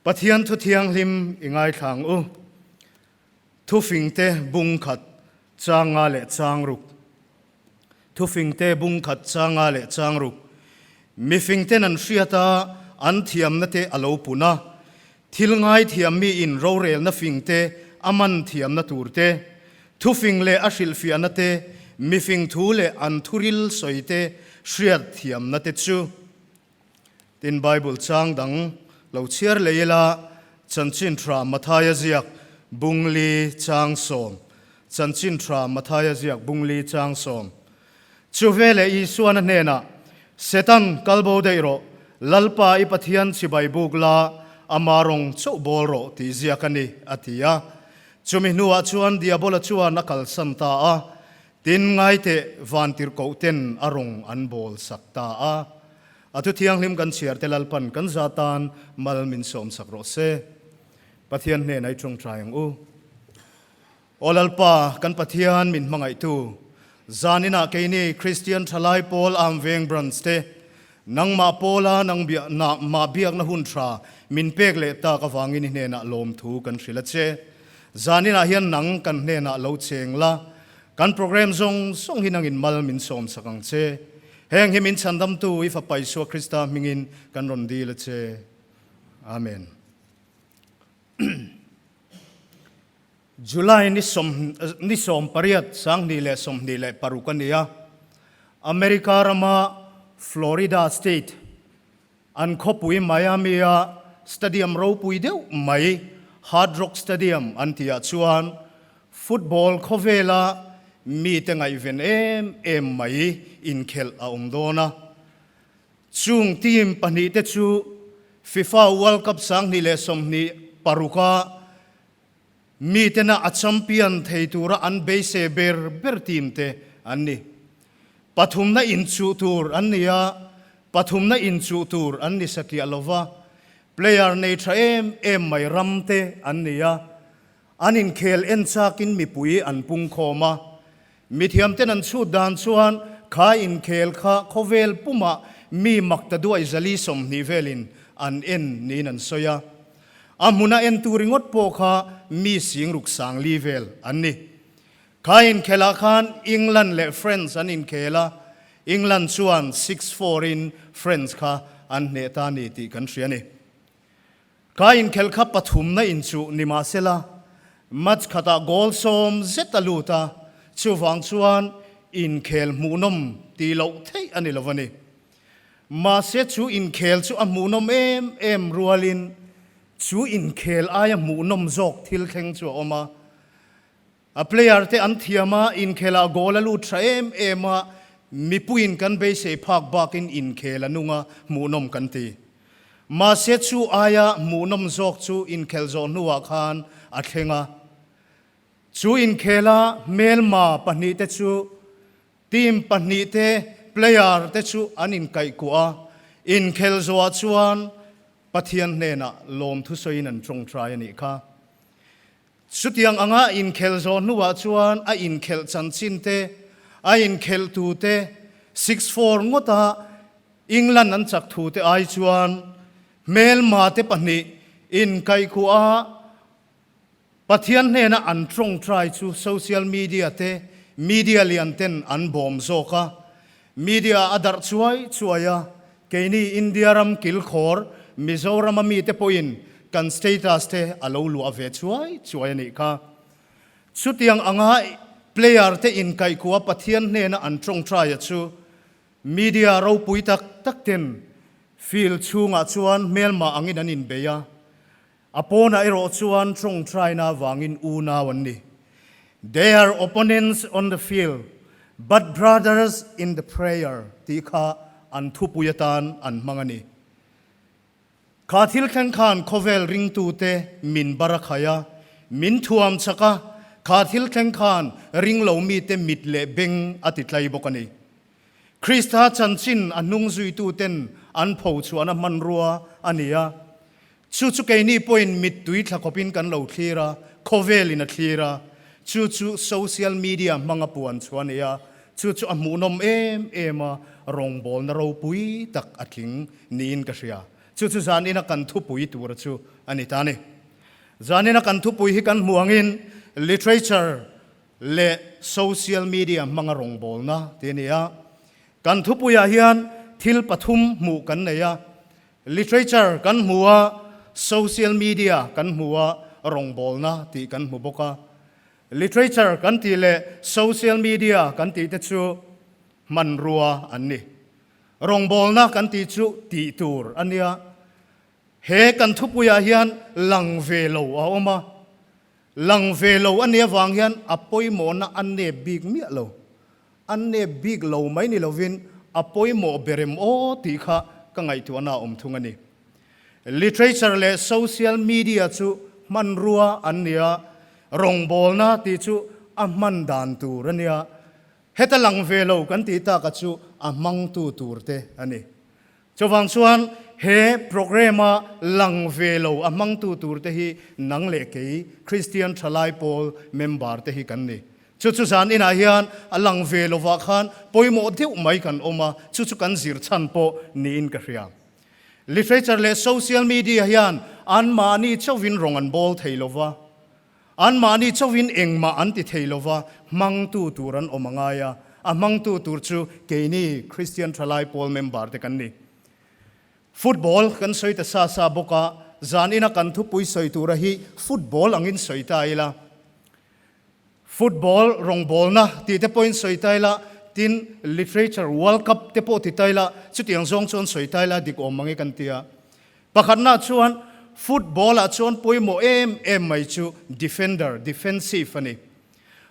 Pathian thu thianghlim i ngaithla ang u. Thufingte bung khat chang nga leh chang ruk. Thufingte bung khat chang nga leh chang ruk. Mifingten an hriat a, an thiamna te a lo pun a. Thil ngaithiam mi in rorelna fing te, a man thiamna tur te, thufing leh a hrilhfiahna te, mifing thu leh an thuril sawi te hriat thiamna te chu. Tin, Bible chang dang lo chhiar leh ila, Chanchin Tha Mathaia ziak bungli chang sawm, Chanchin Tha Mathaia ziak bungli chang sawm. Chu veleh Isuan a hnenah, Setan, kal bo daih rawh, Lalpa i Pathian chibai buk la, ama rawng chauh bawl rawh tih ziak a ni, a ti a. Chumi hnuah chuan Diabola chuan a kalsan ta a, tin ngaiteh vantirhkoh ten a rawng an bawl sak ta a. A thu thianghlim kan chhiar te Lalpan kan za tan mal min sawm sak rawh se. Pathian hnenah i tawngtai ang u. Aw Lalpa, kan Pathian min hmangaihtu, zaninah keini Kristian Thalai Pawl Amveng Branch te, nangmah pawla nang mah biakna hun tha min pek leh tak avangin i hnenah lawmthu kan hrilh a che. Zaninah hian nang kan hnenah lo cheng la, kan program zawng zawng hi nangin mal min sawmsak ang che. Heng hi min chhandamtu i Fapa Isua Krista hmingin kan rawn dil a che. Amen. July ni sawm ni 18 2026 a ni a, America rama Florida State an khawpui Miami-a stadium ropui deuh mai Hard Rock Stadium an tihah chuan football khawvela mite ngaihven em em mai inkhelh a awm dawn a. Chung team pahnihte chu FIFA World Cup 2026-a Mitena a champion thei tura an beisei ber ber team te an ni. Pathumna inchuh tur an ni a, pathumna inchuh tur an ni satliah lova, player nei tha em em mai ram te an ni a, an inkhel en chakin mipui an pungkhawm a. Mithiamten an chhut dan chuan kha inkhel kha khawvel pumah mi mak ta duai 420 velin an en niin an sawi a. A hmuna entu ringawt pawh kha mi sing ruk sang li vel an ni. Kha inkhelah khan England leh France an inkhel a, England chuan 6-4 in France kha an hneh ta ni tih kan hria a ni. Kha inkhel kha pathumna inchuh ni mah sela, match khatah goal sawm zet a lut a, chuvang chuan inkhel hmuhnawm tih loh theih a ni lo a ni. Mahse chu inkhel chu a hmuhnawm em em rualin chu inkhel aia hmuhnawm zawk thil thleng chu a awm a. A player te an thiam a, inkhelah goal a lut tha em em a, mipuiin kan beisei phak bakin inkhel a nung a, hmuhnawm kan ti. Mahse chu aia hmuhnawm zawk chu inkhel zawh hnuah khan a thleng a. Chu inkhela hmelma pahnihte chu Team pahnihte player te chu an inkaihkuah a, inkhel zawhah chuan Pathian hnenah lawmthu sawiin an tawngtai a nih kha. Chutiang anga inkhel zawh hnuah chuan a inkhelh chanchin te, a inkhelh tu te, 6-4 ngawta England an chak thu te ai chuan hmelma te pahnih inkaihkuah a, Pathian hnena an tawngtai chu social media te, media lian ten an bawm zawk a, media a darh chuai chuai a, keini India ram kilkhawr Mizoram a mite pawhin kan status te a lo luah ve chuai chuai a nih kha. Chutiang anga player te inkaihkuah Pathian hnena an tawngtai a chu media ropui tak tak ten field chhungah chuan hmelmah angin an inbei a, A pawnah erawh chuan tawngtaina avangin unau an ni. They are opponents on the field, but brothers in the prayer tih kha an thupui atan an hmang a ni. Kha thil thleng khan khawvel ringtute min bar a khai a, min thuam chak a, kha thil thleng khan ringlo mite mit leh beng a ti tlai bawk a ni. Krista chanchin a hnung zuituten an pho chhuahna hmanrua a ni a. Chu chu keini pawhin mittui thla khawpin kan lo thlir a, khawvelin a thlir a. Chu chu social media hmanga puan chhuah a ni a, chu chu a hmuhnawm em em a, rawngbawlna ropui tak a tling niin ka hria. Chu chu zanina kan thupui tura chu a ni ta a ni. Zanina kan thupui hi kan hmuh angin Literature leh Social Media hmanga rawngbawlna tih a ni a. Kan thupuiah hian thil pathum hmuh kan nei a, Literature kan hmu a, Social Media kan hmu a, rawngbawlna tih kan hmu bawk a. Literature kan tih leh Social Media kan tih te chu hmanrua an ni. Rawngbawlna kan tih chu tih tur a nia. He kan thupuiah hian lang ve lo a awm a. Lang ve lo a nih avang hian a pawimawhna a nep bik miah lo. A nep bik lo mai ni lovin a pawimawh ber em aw tih kha ka ngaihtuahna a awm thung a ni. Literature leh social media chu hmanrua an ni a, rawngbawlna tih chu a hman dan tur a nia. Heta lang ve lo kan tih taka chu a hmangtu tur te a ni. Chuvang chuan he programme-a lang ve lo a hmangtu tur te hi nang leh kei Kristian Thalai Pawl member te hi kan ni. Chu chu zan inah hian a lang ve lovah khan pawimawh deuh mai kan awm a, chu chu kan zir chhan pawh niin ka hria. Literature leh social media hian anmahni chauhin rawng an bawl thei lova, Anmahni chauhin engmah an ti thei lova, hmangtu tur an awm a ngai a, a hmangtu tur chu keini Kristian Thalai Pawl member te kan ni. Football kan sawi ta sa sa bawk a, zanina kan thupui sawi tura hi football angin sawi ta ila. Football rawngbawlna tih te pawhin sawi ta ila, tin Literature World Cup te pawh ti ta ila, chutiang zawng chuan sawi ta ila dik awm mange kan ti a. Pakhatna chuan football-ah chuan pawimawh em em mai chu defender, defensive, a ni.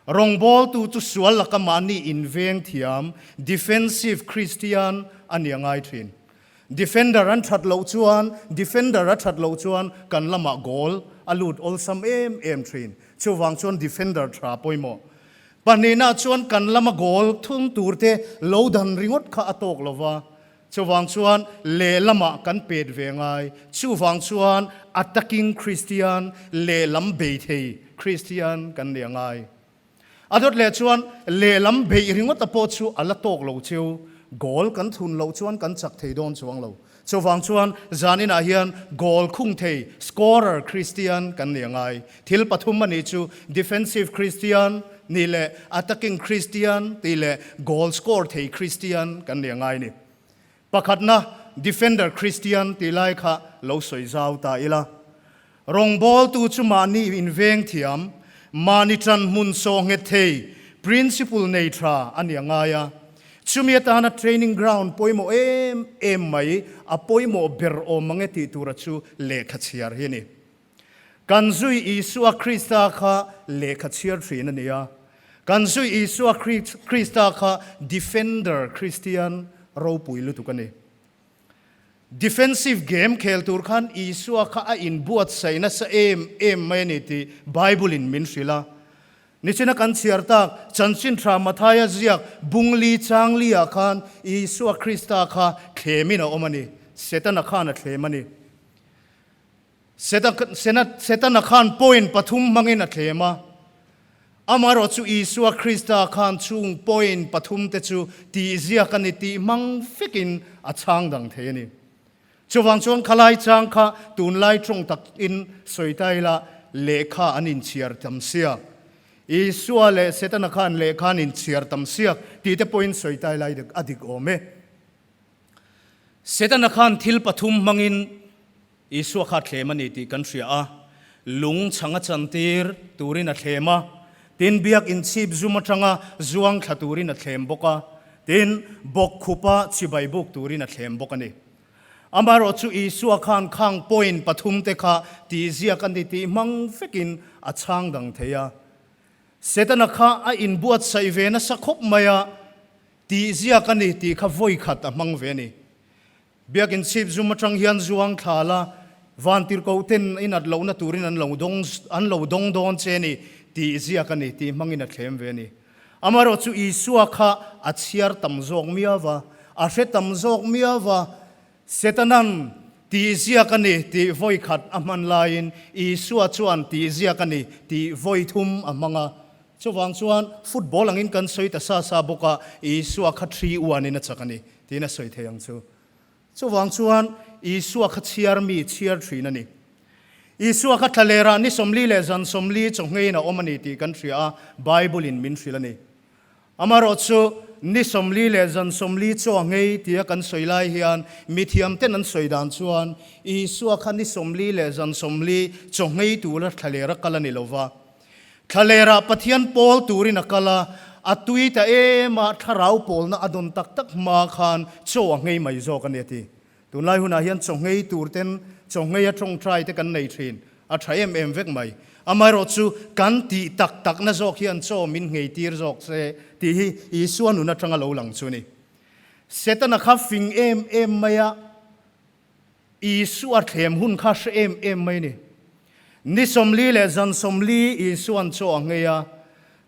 Rawngbawltu chu sual laka mahni inveng thiam, defensive Christian, a ni a ngai thin. Defender an that loh chuan, defender a that loh chuan kan lamah goal a lut awlsam em em thin. Chuvang chuan defender tha pawimawh. Pahnihna chuan kan lama goal thung turte lo dan ringawt kha a tawk lova, Chuvang chuan lehlamah kan pet ve ngai. Chuvang chuan attacking Christian, lehlam bei thei Christian kan ni a ngai. A dawt leh chuan lehlam beih ringawta pawh chu a la tawk lo cheu. Goal kan thun loh chuan kan chak thei dawn chuang lo. Chuvang chuan zaninah hian goal khung thei, scorer Christian kan ni a ngai. Thil pathum a nih chu defensive Christian nih leh attacking Christian tih leh goal score thei Christian kan ni a ngai ni. Pakhatna defender Christian tih lai kha lo sawi zau ta ila. Rawngbawltu chu mahni inveng thiam, mahni ṭan hmun saw nghet thei, principle nei ṭha a ni a ngai a. Chumi atana training ground pawimawh em em mai, a pawimawh ber awm mange tih tura chu lehkha chhiar hi a ni. Kan zui Isua Krista kha lehkha chhiar thin a ni a. Kan zui Isua Krista kha Defender Kristian ropui lutuk a ni. Defensive game khel tur khan Isua kha a inbuatsaih nasa em em mai a ni tih Bible-in min hrilh a. Nichina kan chhiar tak Chanchin Tha Mathaia ziak bungli changli-ah khan Isua Krista kha thlemin a awm a ni. Setana khan a thlem a ni. Setana khan point pathum hmangin a thlem a. Amaherawh chu Isua Krista khan chung point pathum te chu tihziak a ni tih hmang vekin a chhang dang thei a ni. Chuvang chuan khalai chang kha tunlai tawng takin sawi ta ila lehkha an inchhiar tam siak. Isua leh Setana khan lehkha an inchhiar tam siak tih te pawhin sawi ta ila a dik awm e. Setana khan thil pathum hmangin Isua kha a thlem a ni tih kan hria a, lung chhang a chantir turin a thlem a, tin biak inchhip zum atanga zuang thla turin a thlem bawk a, tin bawk khupa chibai buk turin a thlem bawk a ni. Amaherawh chu Isua khan khang point pathumte kha tihziak a ni tih hmang vekin a chhang dang thei a. Setana kha a inbuatsaih ve nasa khawp mai a, tihziak a ni tih kha vawikhat a hmang ve a ni. Biakin chhip zum atang hian zuang thla la, vantirhkoh ten i nat lohna turin an lo dawng an lo dawng dawn che ni tih ziak a ni tih hmangin a thlem ve a ni. Amaherawh chu Isua kha a chhiar tam zawk miau va, a hre tam zawk miau va, Setanan tih ziak a ni tih vawi khat a hman laiin Isua chuan tih ziak a ni tih vawi thum a hmang a. Chuvang chuan football angin kan sawi ta sa sa bawk a, Isua kha 3-1 in a chak a ni tiin a sawi thei ang chu. Chuvang chuan Isua kha chhiar mi chhiar thin a ni. Isua kha thlalerah ni 40 leh zan 40 chawhngeiin a awm a ni tih kan hria a, Bible-in min hrilh a ni. Amaherawhchu, ni 40 leh zan 40 chaw a nghei tia kan sawi lai hian mithiamten an sawi dan chuan Isua kha ni 40 leh zan 40 chaw nghei tura thlaler a kal a ni lo va. Thlalerah Pathian pawl turin a kal a, a tui ta em a, thlarau pawlna a dawn tak tak hma khan chaw a nghei mai zawk a ni a ti. Tunlai hunah hian chaw nghei tur ten chaw ngheia tawngtai te kan nei thin, a tha em em vek mai. Amaherawhchu kan tih tak takna zawk hian chaw min nghei tir zawk se tih hi Isua nun atanga lo lang chu a ni. Setana kha fing em em mai a, Isua thlem hun kha hre em em mai a ni. Ni 40 leh zan 40 Isua'n chaw a nghei a,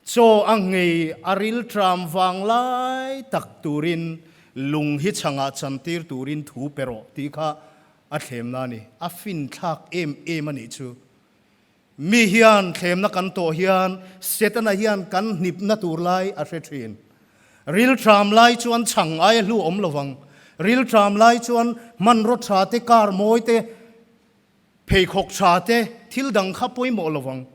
chaw a nghei a rilṭam vang lai tak turin lung hi chhangah chantir turin thu pe rawh tih kha a thlemna a ni. A finthlak em em a nih chu. Mi hian thlemna kan tawh hian Setana hian kan hnipna tur lai a hre thin. Rilṭam lai chuan chhang aia hlu awm lovang. Rilṭam lai chuan hmanraw tha te, kar mawi te, Pheikhawk tha te, thil dang kha pawimawh lo vang.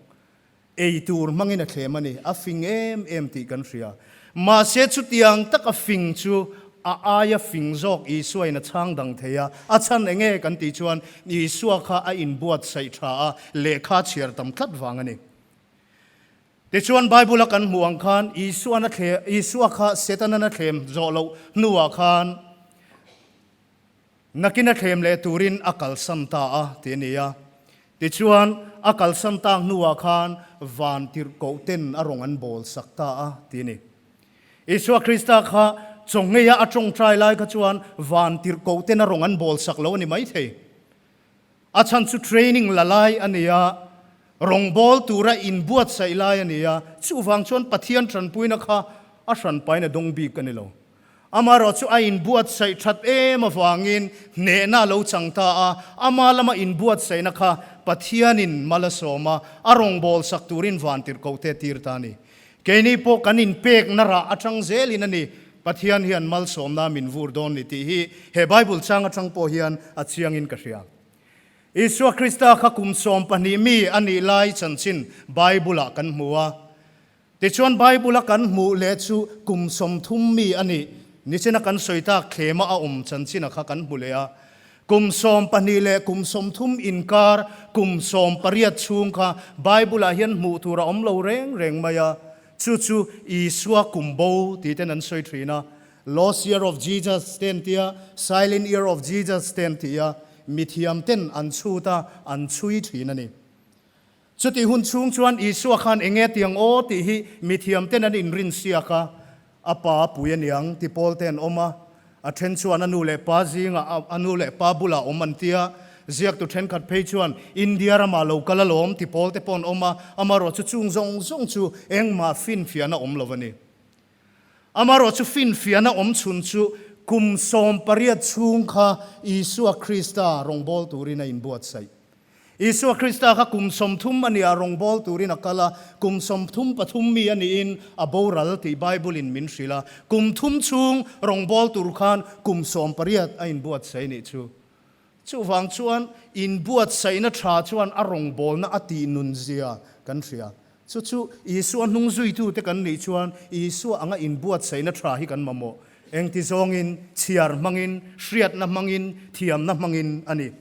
Ei tur hmangin a thlem a ni, a fing em em tih kan hria. Mahse chutiang taka fing chu a aia fing zawk Isuain a chhang dang thei a, a chhan eng nge kan tih chuan Isua kha a inbuatsaih tha a, lehkha chhiar tam tlat vang a ni. Tichuan Bible-a kan hmuh ang khan Isuan a thle, Isua kha Setanan a thlem zawh loh hnuah khan, Nakin a thlem leh turin a kalsan ta a, ti a ni a. Tichuan, a kalsan tak hnuah khan van tirhkoh ten a rawn an bawl sak ta a, ti a ni. Isua Krista kha chawngeia a tawngtai lai kha chuan van tirhkoh ten a rawn an bawl sak lo a ni maithei. A chhan chu training la lai a ni a, rawngbâwl tura inbuatsaih lai a ni a, chuvang chuan Pathian ṭanpuina kha a hranpain a dawng bik a ni lo. Amaherawh chu a inbuatsaih ṭhat em avangin hnehna a lo chang ta a, ama lama inbuatsaihna kha Pathianin mal a sawm a, a rawngbâwl sak turin vantirhkohte a tir ta a ni. Keini pawh kan inpekna rah aṭang zelin a ni, Pathian hian malsawmna min vur dawn ni tih hi he Bible chang aṭang pawh hian a chiangin ka hria. Isua Krista kha kum 12 mi a nih lai chanchin Bible-ah kan hmu a. Tichuan Bible-a kan hmuh leh chu kum 30 mi a nih nichina kan sawi tak thlema a awm chanchina kha kan hmu leh a. Kum 12 leh kum 30 inkar kum 18 chhung kha Bible-ah hian hmuh tur a awm lo reng reng mai a. Chu chu Isua kum bo tih ten an sawi thin a. Lost year of Jesus te an ti a, Silent year of Jesus te an ti a, mithiam ten an chhut a, an chhui thin a ni. Chutih hun chhung chuan Isua khan eng nge tiang aw tih hi mithiam ten an inrin siak a, a pa a pui a niang ti pawl te an awm a, a then chuan a nu leh pa zingah a nu leh pa bulah awm an ti a, ziaktu thenkhat phei chuan India ramah lo kal alawm ti pawl te pawh an awm a, amaherawh chu chung zawng zawng chu engmah finfiahna awm lo a ni. Amaherawh chu finfiahna awm chhun chu kum 18 chhung kha Isua Krista rawngbâwl turin a inbuatsaih. Isua Krista kha kum 30 a nia rawngbâwl turin a kal a, kum 33 mi a niin a boral tih Bible-in min hrilh a. Kum thum chhung rawngbâwl tur khan kum 18 a inbuatsaih nih chu. Chuvang chuan inbuatsaihna tha chuan a rawngbâwlna a tih nunzia kan hria. Chu chu Isua hnung zuitute kan nih chuan Isua anga inbuatsaihna tha hi kan mamawh. Engti zawngin, chhiar hmangin, hriatna hmangin, thiamna hmangin a ni.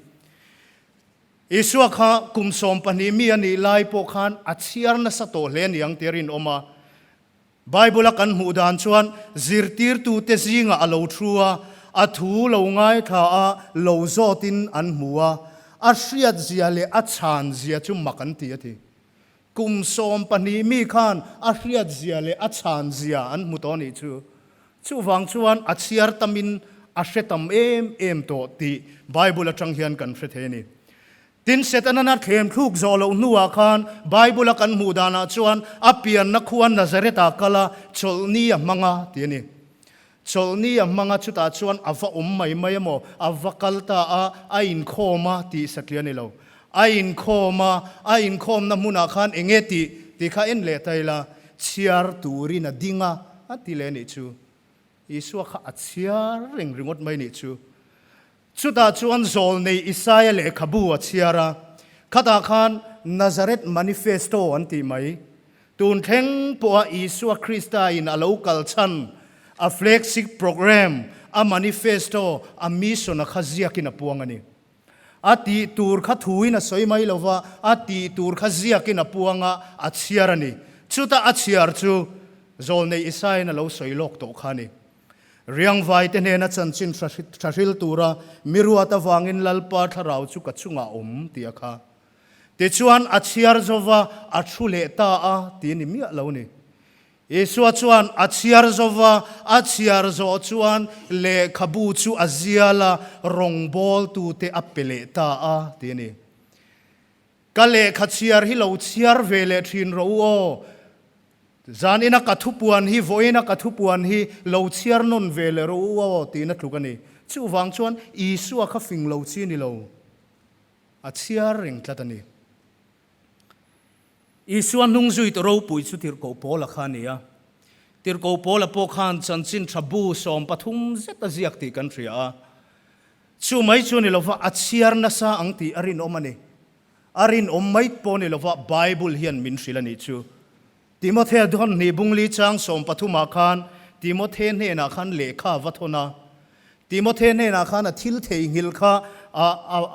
Isua kha kum 12 mi a nih lai pawh khan a chhiar nasa tawh hle niang tih a rinawm a. Bible-a kan hmuh dan chuan zirtirtute zingah a lo thu a, a thu lo ngaithla a, lo zawtin an hmu a, a hriatzia leh a chhanzia chu mak an ti a ti. Kum 12 mi khan a hriatzia leh a chhanzia an hmu tawh a nih chu. Chuvang chuan a chhiar tamin a hre tam em em tawh tih Bible atang hian kan hre thei a ni. Tin, Setanan a thlem thluk zawh loh hnuah khan Bible-a kan hmuh danah chuan a pianna khua Nazareth-ah kal a, chawlhni a hmang a ti a ni. Chawlhni a hmang a, chutah chuan a va awm mai mai emaw, a va kal ta a, a inkhawm a tih satliah a ni lo. A inkhawm a, a inkhawmna hmunah khan eng nge tih tih kha en leh ta ila, chhiar turin a ding a, a ti leh a nih chu. Isua kha a chhiar reng ringawt mai nih chu. Chutah chuan zawlnei Isaia lehkhabu a chhiar a, khatah khan Nazareth Manifesto an tih mai. Tun thleng pawha Isua Krista in a lo kal chhan, a flagship programme, a manifesto, a mission a kha ziakin a puang a ni. A tih tur kha thuin a sawi mai lo va, a tih tur kha ziakin a puang a, a chhiar a ni. Chuta a chhiar chu zawlnei Isaia'n a lo sawi lawk tawh kha a ni. Riangvaite hnena chanchin tha hril tura mi ruat avangin Lalpa thlarau chu ka chungah a awm tih a kha. Tichuan a chhiar zo va, a thu leh ta a ti a ni miah lo ni. Isua chuan a chhiar zo va, a chhiar zawh chuan lehkhabu chu a zial a, rawngbawltute a pe leh ta a ti a ni. Ka lehkha chhiar hi lo chhiar ve leh thin rawh u aw. Zanina ka thupuan hi, vawiina ka thupuan hi lo chhiar nawn ve leh rawh u aw tiin a tluk a ni. Chuvang chuan Isua kha fing lo chi ni lo. A chhiar reng tlat a ni. Isua hnung zuitu ropui chu Tirhkoh Paula kha a ni a. Tirhkoh Paula pawh khan chanchin tha bu 13 zet a ziak tih kan hria a. Chu mai chu ni lova a chhiar nasa ang tih a rinawm a ni. A rinawm mai pawh ni lova Bible hian min hrilh a nih chu. Timothea dawn hnih bungli chang sawmpathumah khan Timothe hnenah khan lehkha a va thawn a. Timothe hnenah khan a thil theihnghilh kha a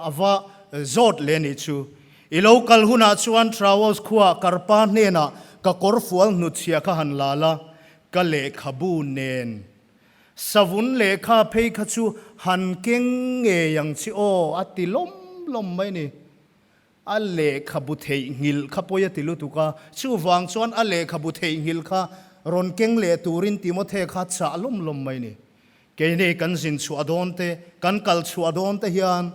a va zawt leh a nih chu. I lo kal hunah chuan Traos khuaah Karpa hnenah ka kawrfual hnutchhiah kha han la la, ka lehkhabu nen savun lehkha phei kha chu han keng ngei ang chi aw a ti lawm lawm mai a ni. A lehkhabu theihnghilh kha pawi a ti lutuk a, chuvang chuan a lehkhabu theihnghilh kha rawn keng leh turin Timothe kha chah lawm lawm mai ni. Keini kan zin chhuah dawn te, kan kal chhuah dawn te hian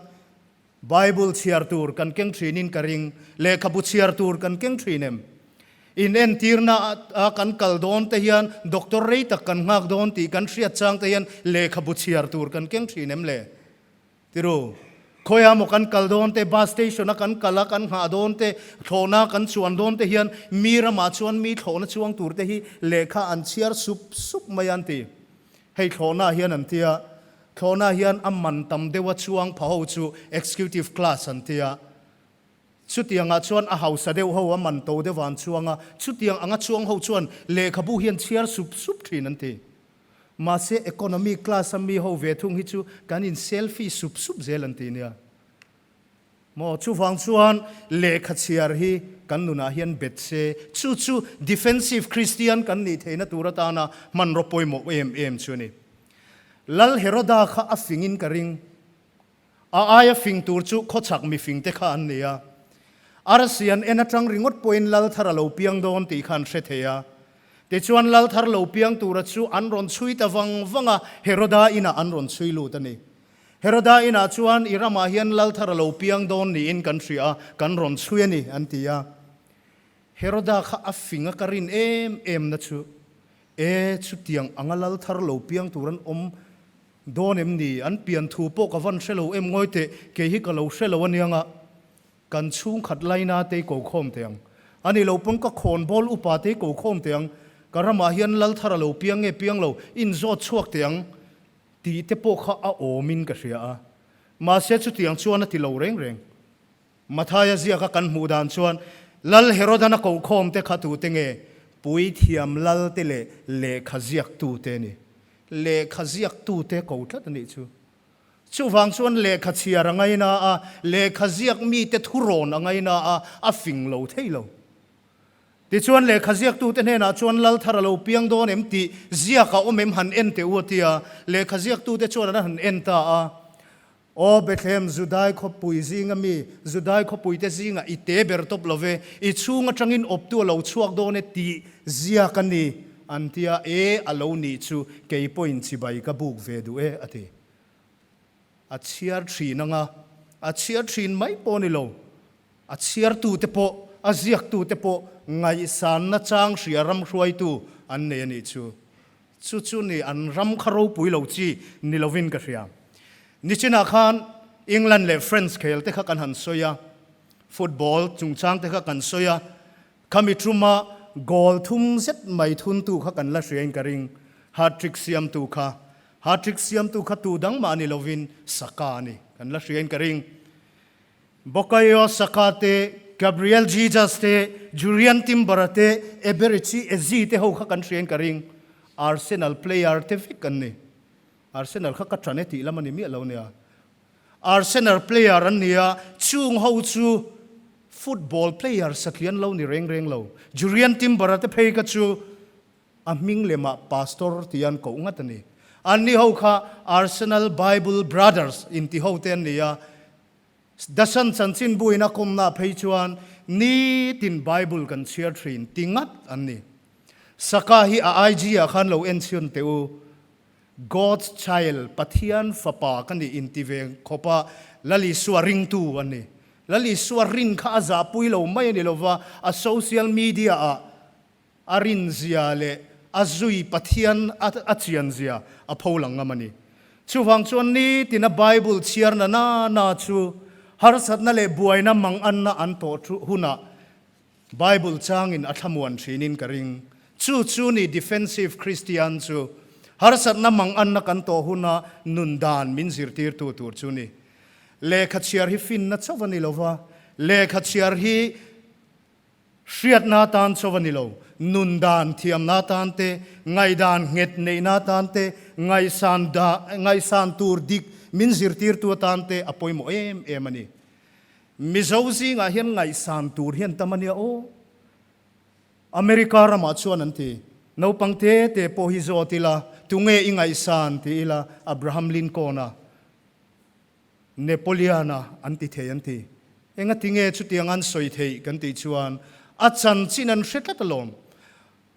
Bible chhiar tur kan keng thinin ka ring, lehkhabu chhiar tur kan keng thin em? In entirna a kan kal dawn te hian doctor rei tak kan nghak dawn tih kan hriat chang te hian lehkhabu chhiar tur kan keng thin em le? Tiru, khawiah maw kan kal dawn te, bus station a kan kal a kan nghah dawn te, thlawhna kan chuan dawn te hian mi ramah chuan mi thlawhna chuang tur te hi lehkha an chhiar sup sup mai a an ti. Hei thlawhna hian an tia, thlawhna hian a man tam deuha chuang pha ho chu executive class an tia. Chutiangah chuan a hausa deuh ho a man to deuh an chuang a, chutiang anga chuang ho chuan lehkhabu hi an chhiar sup sup thin an ti. Mahse economy class a mi ho ve thung hi chu kan in selfie sup sup zel an ti nia. Maw chuvang chuan lehkha chhiar hi kan nunah hian bet se, chu chu defensive Christian kan nih theihna tur atana hmanraw pawimawh em em chu a ni. Lal Heroda kha a fingin ka ring. A aia fing tur chu khawchhak mifing te kha an ni a. Arsi an en atang ringawt pawhin lal thar a lo piang dawn tih kha an hre thei a. Tichuan lal thar lo piang tura chu an rawn chhui ta vang vang a, Heroda inah an rawn chhui lut a ni. Heroda inah chuan i ramah hian lal thar a lo piang dawn niin kan hria a, kan rawn chhui a ni, an ti a. Heroda kha a fing a ka rin em em na chu, E, chutiang anga lal thar lo piang tur an awm Dawn em ni? An pian thu pawh ka van hre lo em ngawi teh, kei hi ka lo hre lo aniang a, kan chhungkhat laina te ko khawm teh ang. A ni lo pawn ka khawnbawl upa te ko khawm teh ang, ka ramah hian lal thar a lo piang nge piang lo, in zawt chhuak teh ang tih te pawh kha a awmin ka hria a. Mahse chutiang chuan a ti lo reng reng. Mathaia ziaka kan hmuh dan chuan Lal Herodan a kohkhawm te kha tute nge? Puithiam lal te leh lehkha ziaktu te a ni. Lehkha ziaktu te ko tlat a nih chu. Chuvang chuan lehkha chhiar a ngaina a, lehkha ziak mite thurawn a ngaina a, a fing lo thei lo. Tichuan lehkha ziaktute hnenah chuan lal thar a lo piang dawn em tih ziak a awm em han en teh u a ti a, lehkha ziaktute chuan an han en ta a. Aw Bethlehem, Judai khawpui zinga mi, Judai khawpuite zingah i te ber tawp lo ve, i chhung atangin awptu a lo chhuak dawn e tih ziak a ni, an ti a, E, a lo nih chu, kei pawhin chibai ka buk ve duh e, a ti. A chhiar thin anga, a chhiar thin mai pawh a ni lo, a chhiartute pawh, a ziaktute pawh ngaihsanna chang hria ram hruaitu an nei a nih chu. Chu chu ni an ram kha ropui lo chi ni lovin ka hria. Nichinah khan England leh France khel te kha kan han sawi a, football chungchang te kha kan sawi a, khami tuma goal thum zet mai thuntu kha kan la hriain ka ring, hat-trick siamtu kha. Hat-trick siamtu kha tu dang mah ni lovin Saka a ni. Kan la hriain ka ring. Bukayo Saka te, Gabriel Jesus te, Jurrien Timber-a te, Eberechi Eze te ho kha kan hriain ka ring. Arsenal player te vek an ni. Arsenal kha ka ṭan e tih lam a ni miah lo nia. Arsenal player an ni a, chung ho chu football player satlian lo ni reng reng lo. Jurrien Timber-a te phei kha chu a hming lemah Pastor tih an koh ngat a ni. Anni ho kha Arsenal Bible Brothers inti ho te an ni a, The Sun chanchinbu in a kawmna phei chuan nitin Bible kan chhiar thin ti ngat an ni. Saka hi a IG ah khan lo en chhiun teh u. God's Child, Pathian fapa ka nih inti ve khawp a, Lal Isua ringtu an ni. Lal Isua rin kha a zahpui lo mai a ni lova, a social media ah A rinzia leh a zui Pathian a chianzia a pho lang ngam a ni. Chuvang chuan nitina Bible chhiarna na na chu harsatna leh buaina manganna an tawh hunah Bible changin a thlamuan thinin ka ring. Chu chu ni defensive Christian chu harsatna manganna kan tawh huna nun dan min zirtirtu tur chu ni. Lehkha chhiar hi finna chauh a ni lova, lehkha chhiar hi Hriatna atan chauh a ni lo, nun dan thiamna atan te, ngaihdan nghet neihna atan te, ngaihsan ngaihsan tur dik min zirtirtu atan te a pawimawh em em a ni. Mizo zingah hian ngaihsan tur hian tam a nia aw. America ramah chuan an ti, naupang te te pawh hi zawt ila, tunge i ngaihsan ti ila, Abraham Lincoln-a. Napoleon-a an ti thei an ti. Engati nge chutiang an sawi theih kan tih chuan a chanchin an hre tlat alawm.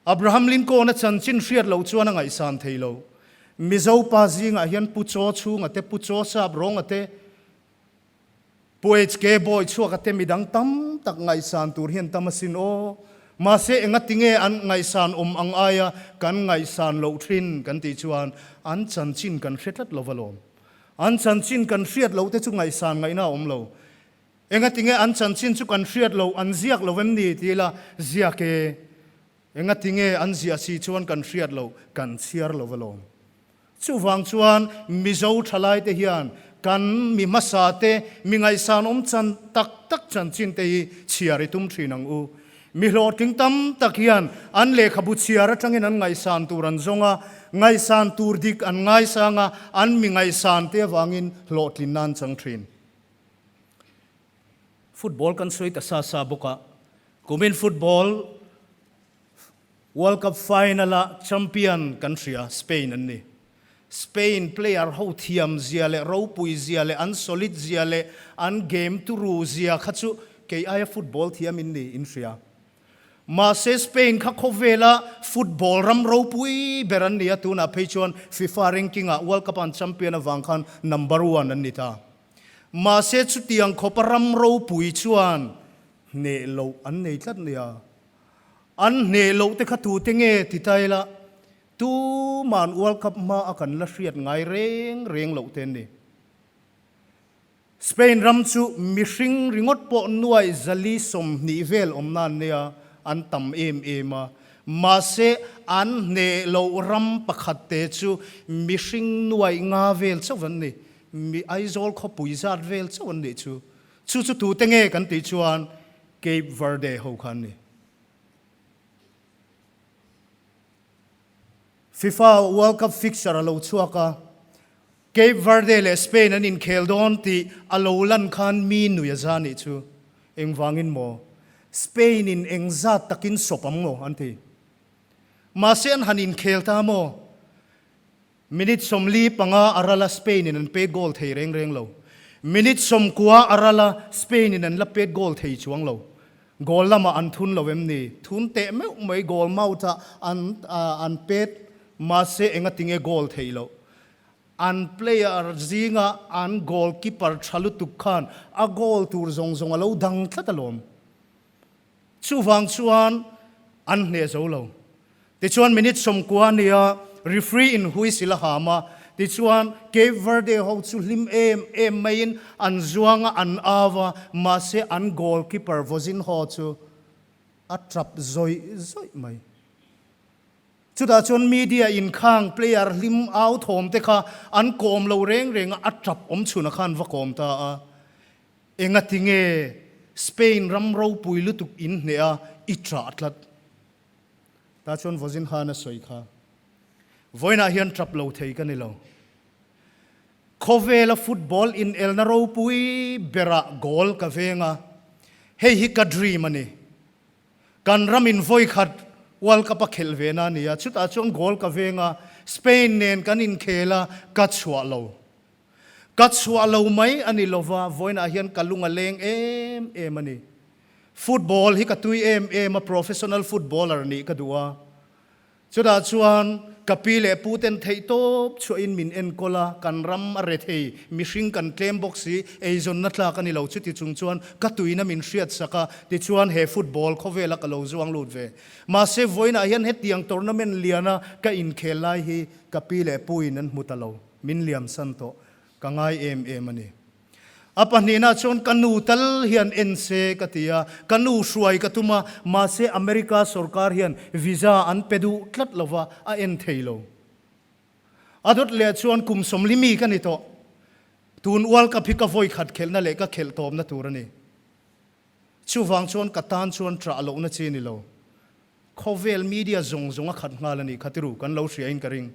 Abraham Lincoln-a chanchin hriat loh chuan a ngaihsan thei lo. Mizo pa zingah hian Pu Chaw chhunga te, Pu Chaw Sap Rawnga te, Pu HK Bawi chhuaka te midang tam tak ngaihsan tur hian tam asin aw. Mahse engati nge an ngaihsan awm ang aia kan ngaihsan loh thin kan tih chuan an chanchin kan hre tlat lo alawm. An chanchin kan hriat loh te chu ngaihsan ngaihna a awm lo. Engatinge an chanchin chu kan hriat loh, an ziak lo em ni ti ila ziak e. Engatinge an ziah si chuan kan hriat loh, kan chhiar lo alawm. Chuvang chuan Mizo thalai te hian kan mi hmasa te, mi ngaihsan awm chan tak tak chanchin te hi chhiar i tum thin ang u. Mi hlawhtling tam tak hian an lehkhabu chhiar atangin an ngaihsan tur an zawng a, ngaihsan tur dik an ngaisang a, an mi ngaihsan te avangin hlawhtlinna an chang thin. Football kan sawi ta sa sa bawk a, kumin football World Cup final-a champion kan hria, Spain an ni. Spain player ho thiam zia leh ropui zia leh an solid zia leh an game turu zia kha chu kei aia football thiam in ni in hria. Mahse Spain kha khawvela football ram ropui ber an ni a, tunah phei chuan FIFA ranking ah World Cup an champion avang khan number one an ni ta. Mahse chutiang khawpa ram ropui chuan hneh loh an nei tlat nia. An hneh loh te kha tute nge ti ta ila Tuman World Cup hma a kan la hriat ngai reng reng loh te an ni. Spain ram chu mihring ringawt pawh nuai zali 20 vel awmna an nei a, an tam em em a. Mahse an hneh loh ram pakhat te chu mihring nuai nga vel chauh an ni. Mi Aizawl khawpui zat vel chauh an nih chu. Chu chu tute nge kan tih chuan Cape Verde ho kha an ni. FIFA World Cup fixture a lo chhuak a, Cape Verde leh Spain an inkhel dawn tih a lo lan khan mi nui a za nih chu. Engvangin maw? Spain in engzat takin sawp ang maw an ti. Mahse an han inkhel ta maw? Minute 45 a ral a, Spain in an pet goal thei reng reng lo. Minute 90 a ral a, Spain in an la pet goal thei chuang lo. Goal lamah an thun lo em ni? Thun teh meuh mai goal mouth ah an an pet mahse engatinge goal theih loh. An player zinga an goalkeeper tha lutuk khan a goal tur zawng zawng a lo dang tlat alawm. Chuvang chuan an hneh zo lo. Tichuan minute 90 a nia, referee in whistle a ham a, tichuan Cape Verde ho chu hlim em em maiin an zuang a, an au a, mahse an goalkeeper Vozinho chu a tap zawih zawih mai. Chutah chuan media in khang player hlim au thawm te kha an kawm lo reng reng a, a tap awm chhunah khan va kawm ta a. Engati nge Spain ram ropui lutuk in hneh a i ṭah tlat? Tah chuan Vawzin khan a sawi kha. Vawiinah hian ṭap lo thei ka ni lo. Khawvela football inelna ropui berah goal ka veng a, hei hi ka dream a ni. Kan ram in vawi khat World Cup a khelh ve na a ni a, chutah chuan goal ka veng a, Spain nen kan inkhel a, ka chhuah lo. Ka chhuah lo mai a ni lova, vawiinah hian ka lung a leng em em a ni. Football hi ka tui em em a, professional footballer nih ka duh a. Chutah chuan ka pi leh pu ten theihtawp chhuahin min enkawl a, kan ram a re thei, mihring kan tlem bawk si, eizawnna tlak a ni lo. Chuti chung chuan ka tuina min hriatsak a, tichuan he football khawvela ka lo zuang lut ve. Mahse vawiinah hian hetiang tournament liana ka inkhel lai hi ka pi leh puin an hmu ta lo, min liamsan tawh. Ka ngai em em a ni. A pahnihna chuan ka nu tal hian en se ka ti a, ka nu hruai ka tum a, mahse America sorkar hian visa an pe duh tlat lo va, a en thei lo. A dawt leh chuan kum sawmli mi ka ni tawh. Tun World Cup hi ka vawi khat khelhna leh ka khelh tawpna tur a ni. Chuvang chuan ka tan chuan ṭah lohna chi a ni lo. Khawvel media zawng zawng a khat nghal a nih kha tiru kan lo hria in ka ring.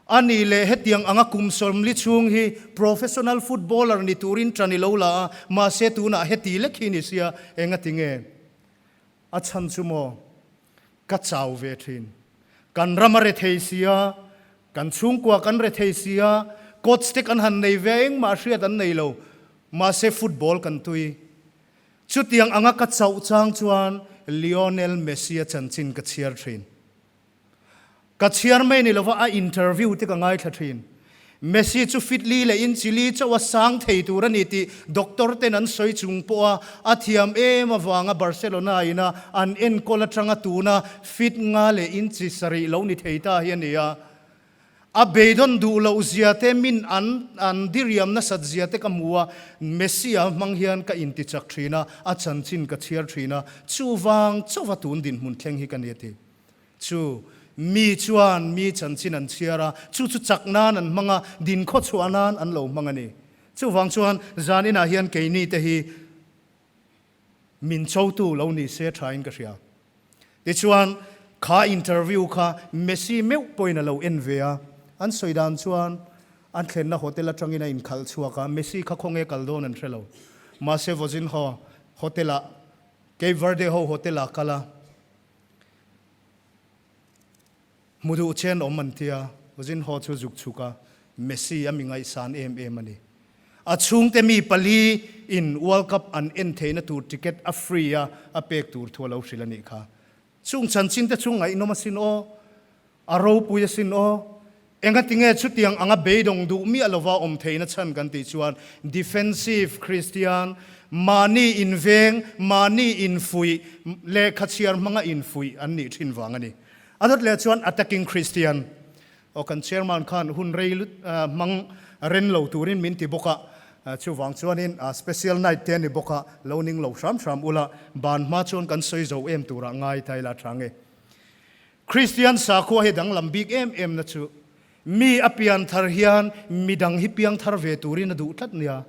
A nih leh hetiang anga kum 40 chhung hi professional footballer ni turin ṭan i lo la a, mahse tunah heti lek hi ni sia enga ti nge? A chhan chu maw? Ka chau ve ṭhin. Kan ram a re thei sia, kan chhungkua kan re thei sia, coach te kan han nei ve a engmah hriat an nei lo, mahse football kan tui. Chutiang anga ka chauh chang chuan Lionel Messi-a chanchin ka chhiar thin. Ka chhiar mai ni lova a interview te ka ngaithla thin. Messi chu fit li leh in chili chauh a sang thei tur a ni tih doctor ten an sawi chung pawha a thiam em avanga Barcelona ina an enkawl atanga tuna fit nga leh inchi sarih lo ni thei ta hi a ni a. A beidawn duh loh zia te min an an diriam nasat zia te ka hmu a, Messi-a hmang hian ka intichak thin a, a chanchin ka chhiar thin a, chuvang chauva tun dinhmun thleng hi ka ni a ti. Chu mi chuan mi chanchin an chhiar a, chu chu chak nan an hmang a, dinkhaw chhuah nan an lo hmang a ni. Chuvang chuan zan inah hian keini te hi Min chotu lo ni se thain ka hria. Tichuan, kha interview kha Messi meuh pawhin a lo en ve a. An sawi dan chuan an thlenna hotel atangin a inkhalh chhuak a, Messi kha khawnge kal dawn an hre lo. Mahse Vozinho hotel-ah, Cape Verde ho hotel-ah kal a. Hmu duh chen awm an tia, Zinho chu zuk chhuk a, Messi a mi ngaihsan em em a ni. A chhungte mi pali in World Cup an en theihna tur ticket a free a a pek tur thu a lo hrilh a nih kha. Chung chanchin te chu ngaihnawm asin aw, a ropui asin aw. Engatinge chutiang anga beidawng duh miah lova awm theihna chhan kan tih chuan defensive Christian, mahni inveng, mahni infuih, lehkha chhiar hmanga infuih an nih thin vang a ni. A dawt leh chuan attacking Christian aw kan chairman khan hun rei hmang ren lo turin min ti bawk a, chuvang chuanin special night te a ni bawk a, lo ning lo hram hram ula, ban hma chuan kan sawi zo em turah ngai ta ila tha nge. Christian sakhua hi danglam bik em em na chu Mi a pian thar hian midang hi piang thar ve turin a duh tlat nia.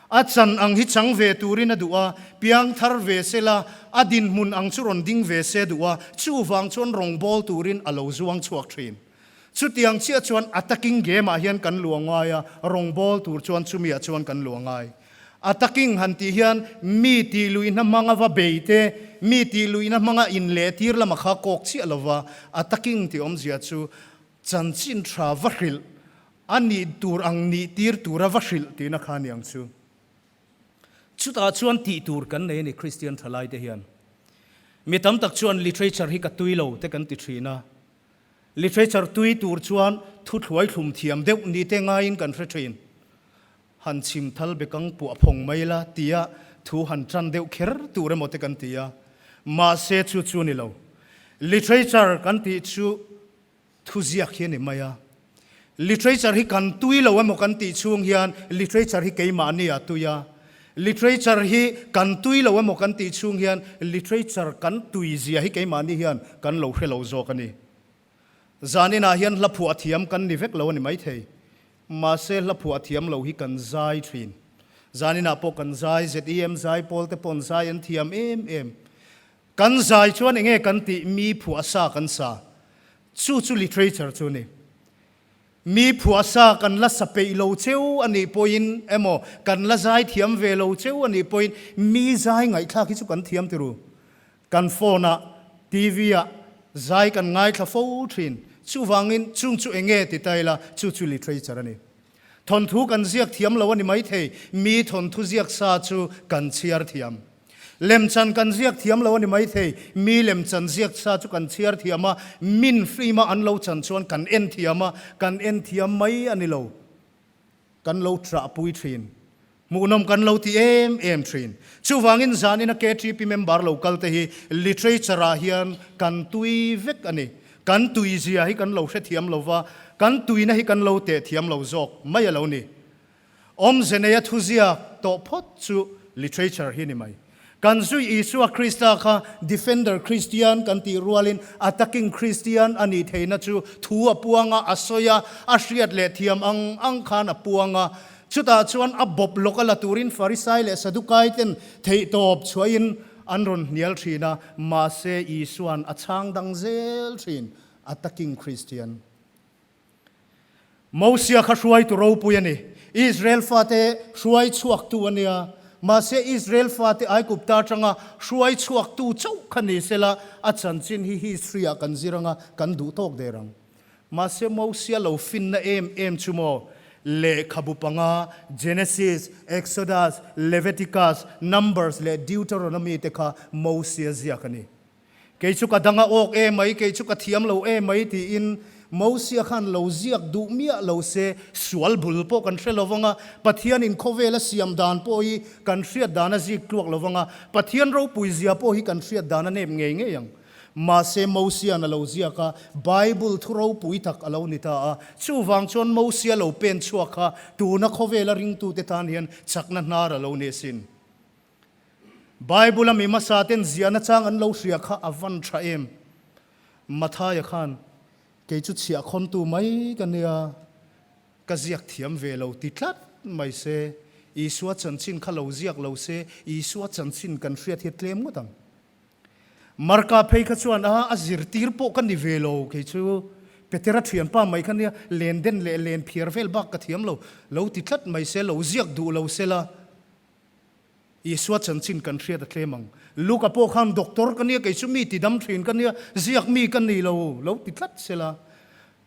A chan ang hi chang ve turin a duh a, piang thar ve se la, a dinhmun ang chu rawn ding ve se duh a, chuvang chuan rawngbâwl turin a lo zuang chhuak thin. Chutiang chiah chuan attacking game ah hian kan luah ngai a, rawngbâwl tur chuan chumiah chuan kan luah ngai. Attacking han tih hian mi tih luihna hmanga va bei te, mi tih luihna hmanga inlehtir lama kha kawk chiah lova, attacking tih awmzia chu Chanchin tha va hrilh, a nih tur ang nih tir tura va hrilh tihna kha ni ang chu. Chutah chuan tih tur kan nei a ni Kristian thalaite hian. Mi tam tak chuan literature hi ka tui lo te kan ti thin a. Literature tui tur chuan thuthluai thlum thiam deuh ni te ngaiin kan hre thin. Han chhim thal bekang puah phawng mai la tia thu han tan deuh kher tur emaw te kan ti a. Mahse chu chu ni lo. Literature kan tih chu Thuziak hi a ni mai a. Literature hi kan tui lo emaw kan tih chhung hian literature hi keimahni a tui a. Literature hi kan tui lo emaw kan tih chhung hian literature kan tui zia hi keimahni hian kan lo hre lo zawk a ni. Zaninah hian hla phuah thiam kan ni vek lo a ni maithei. Mahse hla phuah thiam lo hi kan zai thin. Zaninah pawh kan zai, ZEM zai pawl te paw'n zai an thiam em em. Kan zai chuan enge kan tih mi phuah sa kan sa. Chu chu literature chu a ni. Mi phuah sa kan la sa peih lo cheu a nih pawhin emaw kan la zai thiam ve lo cheu a nih pawhin mi zai ngaihthlak hi chu kan thiam tiru. Kan phone ah, TV ah zai kan ngaithla fo thin. Chuvangin chung chu enge ti ta ila chu chu literature a ni. Thawnthu kan ziak thiam lo a ni maithei, mi thawnthu ziak sa chu kan chhiar thiam. Lemchan kan ziak thiam lo a ni maithei, mi lemchan ziak sa chu kan chhiar thiam a, min film a an lo chan chuan kan en thiam a, kan en thiam mai a ni lo. Kan lo ṭahpui ṭhin. Hmuhnawm kan lo ti em em ṭhin. Chuvangin zanina KTP member lo kal te hi literature ah hian kan tui vek a ni. Kan tui zia hi kan lo hrethiam lo va, kan tuina hi kan lo teh thiam lo zawk mai a lo ni. Awmze neia thuziak tawh phawt chu literature hi ni mai. Kan zui Isua Krista kha Defender Kristian kan tih rualin Attacking Kristian a nih theihna chu thu a puang a, a sawi a, a hriat leh thiam ang ang khan a puang a. Chutah chuan a bawp lawk a la turin Farisai leh Sadukai ten theihtawp chhuahin an rawn hnial thin a, mahse Isua'n a chhang dang zel thin, Attacking Kristian. Mosia kha hruaitu ropui a ni. Israel fate hruai chhuaktu a nia. Mahse Israel fate Aigupta atanga hruai chhuaktu chauh kha ni sela, a chanchin hi history-ah kan zir anga kan duh tawk der ang. Mahse Mosia lo finna em em chu maw? Lehkhabu panga, Genesis, Exodus, Leviticus, Numbers leh Deuteronomy te kha Mosia ziak a ni. Kei chu ka dang a awk e mai, kei chu ka thiam lo e mai tiin Mosia khan lo ziak duh miah lo se, sual bul pawh kan hre lo vang a, Pathianin khawvel a siam dan pawh hi kan hriat dan a zik tluak lo vang a, Pathian ropui zia pawh hi kan hriat dan a nep ngei ngei ang. Mahse Mosia'n a lo ziak a, Bible thu ropui tak a lo ni ta a, chuvang chuan Mosia lo pen chhuak kha tuna khawvela ringtute tan hian chakna hnar a lo ni asin. Bible a mi hmasa ten ziahna chang an lo hria kha a van tha em? Mathaia khan, Kei chu chhiah khawntu mai ka nia, ka ziak thiam ve lo ti tlat mai se, Isua chanchin kha lo ziak lo se, Isua chanchin kan hriat hi tlem ngawt ang. Marka phei kha chuan, A, a zirtir pawh ka ni ve lo, kei chu Petera thianpa mai kha nia, len den leh len phiar vel bak ka thiam lo, lo ti tlat mai se, lo ziak duh lo se la. Isua chanchin kan hriat a tlem ang. Luka pawh khan doctor ka nia, kei chu mi ti dam thin ka nia, ziak mi ka ni lo, lo ti tlat se la.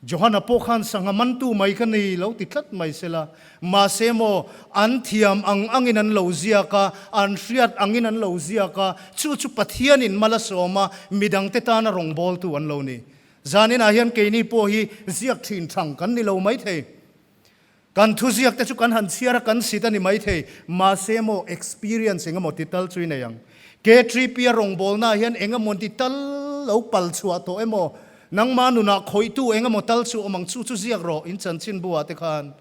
Johana pawh khan sangha mantu mai ka ni, lo ti tlat mai se la. Mahse maw, an thiam ang angin an lo ziak a, an hriat angin an lo ziak a, chu chu Pathianin mal a sawm a, midangte tana rawngbawltu an lo ni. Zaninah hian keini pawh hi ziak thin thang kan ni lo maithei. Kan thuziak te chu kan han chhiar a, kan sit a ni maithei. Mahse maw experience eng emaw ti tal chu i nei ang. K3P a rawngbawlnaah hian eng emaw ti tal lo pal chhuah tawh emaw, nangmah nunah khawihtu eng emaw tal chu awm ang, chu chu ziak rawh in chanchinbu ah te khan,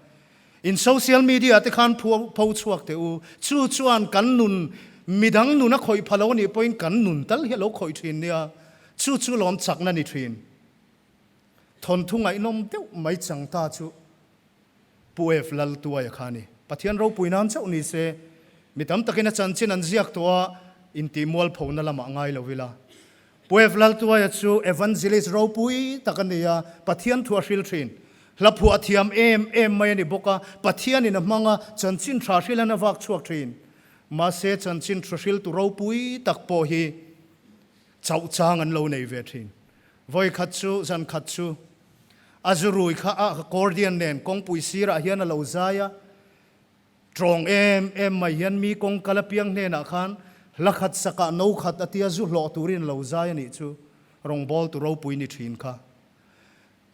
in social media ah te khan pho chhuak teh u. Chu chuan kan nun, midang nun a khawih pha lo a nih pawhin kan nun tal hi a lo khawih thin nia. Chu chu lawm chakna ni thin. Thawnthu ngaihnawm deuh mai chang ta chu Pu F. Laltuaia kha a ni. Pathian ropui nan chauh ni se, mi tam takin a chanchin an ziak tawh a, intih mualphona lamah ngai lo ila. Pu F. Laltuaia chu evangelist ropui tak a ni a, Pathian thu a hril thin. Hla phuah thiam em em mai a ni bawk a, Pathianin a hmang a, chanchin tha hrilan a vak chhuak thin. Mahse, chanchin thu hriltu ropui tak pawh hi chauh chang an lo nei ve thin. Vawi khat chu, zan khat chu, a zu rui kha a accordion nen kawngpui sirah hian a lo zai a, tawng em em mai hian mi kawng kal apiang hnenah khan hla khat sakah no khat a tia zu hlawh turin a lo zai a nih chu rawngbawltu ropui ni thin kha.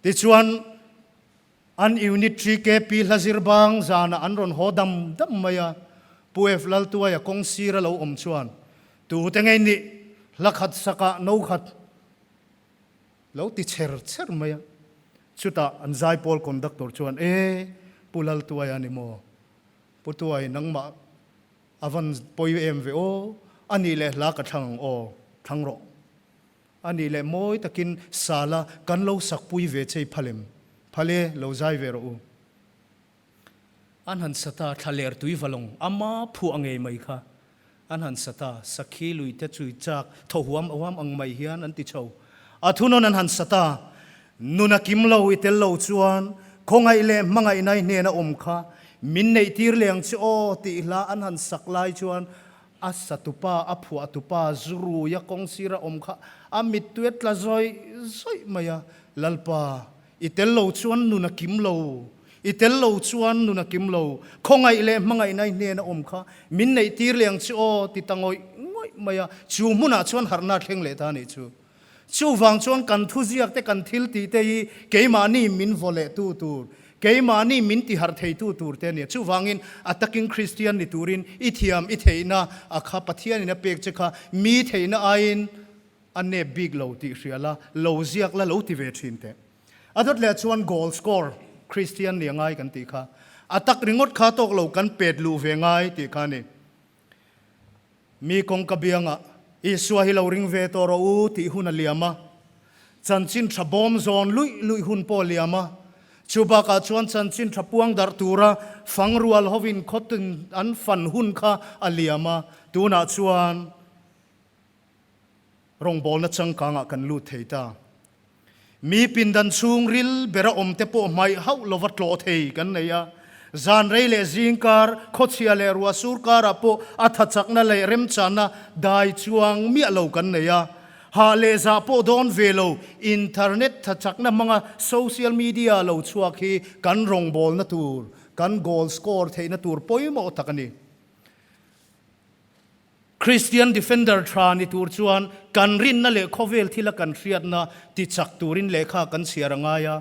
Tichuan, an Unit TKP hla zir bang zanah an rawn haw dam dam mai a, Pu F. Laltuaia kawng sira lo awm chuan, Tute ngei nih hla khat sakah no khat lo ti cher cher mai a. Chutah an zaipawl conductor chuan, E, Pu Laltuaia ni maw? Pu Tuai, nangmah a van pawi em ve aw, a nih leh hla ka thlang ang aw, thlang rawh. A nih leh mawi takin sala kan lo sakpui ve che i phal em? Phal e, lo zai ve rawh u. An han sa ta, thlaler tui valawng ama phuah ngei mai kha an han sa ta, sakhi lui te chui chak thaw huam huam ang mai hian an ti chho. A thunawn an han sa ta, nun a kim lo i tel lo chuan khawngaih leh hmangaihna i hnena awm kha min neih tir leh ang che aw tih hla an han sak lai chuan a satupa, a phuahtupa zuruia kawngsira awm kha a mittui a tla zawih zawih mai a, Lalpa, I tel lo chuan nun a kim lo, i tel lo chuan nun a kim lo, khawngaih leh hmangaihna i hnena awm kha min neih tir leh ang che aw ti ta ngawih ngawih mai a, chu hmunah chuan harhna a thleng leh ta a nih chu. Chuvang chuan kan thuziak te kan thil tih te hi keimahni min vaw leh tu tur, keimahni min ti harh thei tu tur te a ni a. Chuvangin a takin Kristian ni turin i thiam i theihna a kha Pathianin a pek che kha mi theihna aiin A nep bik lo tih hria la, lo ziak la lo ti ve thin teh. A dawt leh chuan goal score Christian ni a ngai kan tih kha. A tak ringawt kha tawk lo kan pet luh ve ngai tih kha a ni. Mi kawngka biangah Isua hi lo ring ve tawh rawh u tih hun a liam a. Chanchin tha bawm zawn luih luih hun pawh a liam a. Chu bakah chuan chanchin tha puang darh tura fangrual hovin khawtin an fan hun kha a liam a. Tunah chuan Rawngbawlna changkangah kan lut thei ta. Mi pindan chhungril bera awmte pawh hmaih hauh lova tlawh thei kan nei a. Zan rei leh zingkar, khawchhia leh ruah sur karah pawh a thachakna leh remchanna dai chuang miah lo kan nei a. Hah leh zah pawh dawn ve lo, internet thachakna hmanga social media lo chhuak hi kan rawngbawlna tur, kan goal score theihna tur pawimawh tak a ni. Christian defender tha ni tur chuan kan rinna leh khawvel thila kan hriatna ti chak turin lehkha kan chhiar a ngai a.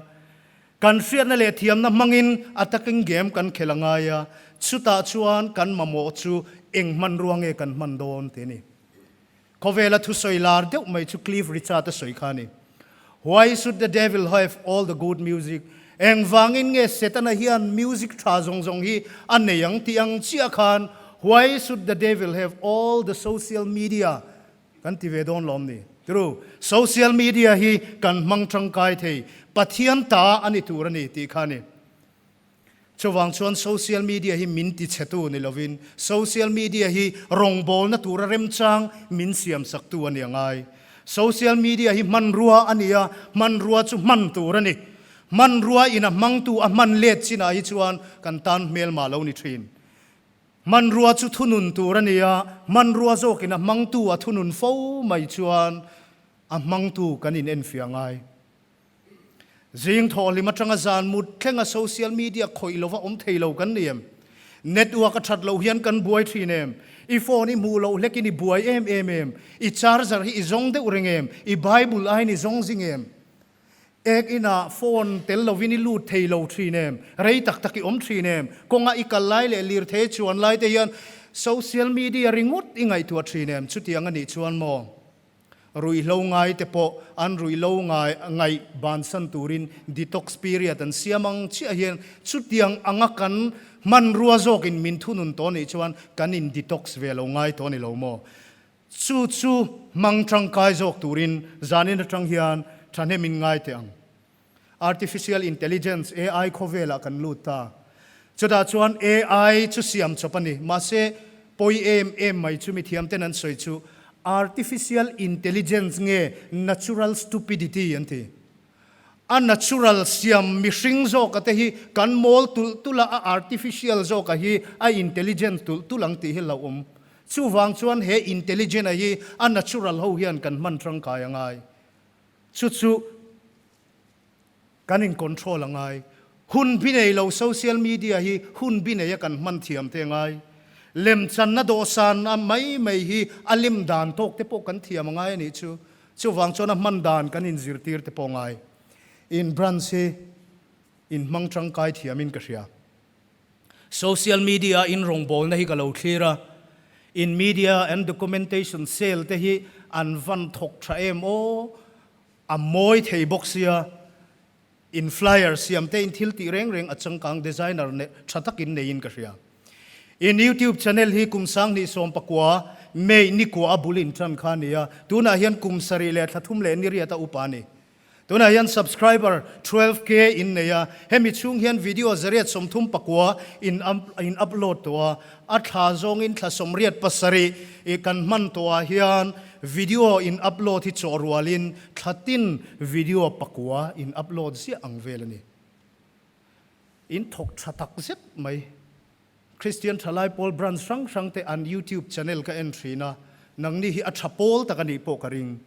Kan hriatna leh thiamna hmangin a taking game kan khel a ngai a, chutah chuan kan mamawh chu eng hmanrua nge kan hman dawn tih a ni. Khawvela thusawi lar deuh mai chu Cliff Richard a sawi kha a ni. Why should the devil have all the good music? Engvangin nge Setana hian music tha zawng zawng hi a nei ang tih ang chiah khan Why should the devil have all the social media? kan ti ve dawn lawm ni. True, social media hi kan hmang tangkai thei, Pathian ta a ni tur a ni tih kha a ni. Chuvang chuan social media hi min ti chhetu ni lovin social media hi rawngbawlna tura remchang min siamsaktu a ni a ngai. Social media hi hmanrua a ni a, hmanrua chu hman tur a ni. Hmanrua in a hmangtu a hman let chinah hi chuan kan tan hmelma lo ni thin. Hmanrua chu thunun tur a ni a, hmanrua zawkin a hmangtu a thunun fo mai chuan a hmangtu kan inenfiah ngai. Zing thawhhlim atanga zan mut thlenga social media khawih lova awm thei lo kan ni em? Network a that loh hian kan buai thin em? I phone i hmuh loh hlekin i buai em em em? I charger hi i zawng deuh reng em? I Bible aiin i zawng zing em? Ek inah phone tel lovin i lut thei lo thin em? Rei tak tak i awm thin em? Kawnga i kal lai leh lirthei chuan lai te hian social media ringawt i ngaihtuah thin em? Chutiang a nih chuan maw? Ruihhlo ngai te pawh an ruihhlo ngai ngaih bansan turin detox period an siam ang chiah hian chutiang anga kan hmanrua zawkin min thunun tawh nih chuan kan in detox ve lo ngai tawh a ni lo maw? Chu chu hmang tangkai zawk turin zanin atang hian thahnemin ngai teh ang. Artificial Intelligence, AI, khawvelah kan lut ta. Chutah chuan AI chu siam chawp a ni. Mahse, pawi em em mai chu mithiamten an sawi chu Artificial Intelligence nge Natural Stupidity an ti. A natural siam mihring zawka te hi kan mawl tulh tulh a, a artificial zawka hi a intelligent tulh tulh ang tih hi hlauhawm. Chuvang chuan he intelligent-a hi a natural ho hian kan hman tangkai a ngai. Chu chu kan in control a ngai. Hun bi nei lo social media hi hun bi nei a kan hman thiam te a ngai. Lemchanna dawhsan a mai mai hi a lim dan tawk te pawh kan thiam a ngai a nih chu. Chuvang chuan a hman dan kan in zirtir te pawh a ngai. In branch hi in hmang tangkai thiam in ka hria. Social media in rawngbawlna hi ka lo thlir a, in media and documentation cell te hi an van thawk tha em aw, a mawi thei bawk sia, in flyer siam te in thil tih reng reng a changkang designer ne tha takin neiin ka hria. In YouTube channel hi kum 2019. May ni kua a bul inṭan kha a ni a, tunah hian kum sarih leh thla thum leh ni riat a upa a ni. Tunah hian subscriber 12K in nei a, hemi chhung hian video 139 in in upload tawh a, a thla zawngin thla 87 i kan hman tawhah hian video in upload hi chawh rualin thla tin video pakua in upload ziah ang vel a ni. In thawk tha tak zet mai. Kristian Thalai Pawl branch hrang hrang te an YouTube channel ka en thin a, nangni hi a tha pawl tak a nih pawh ka ring.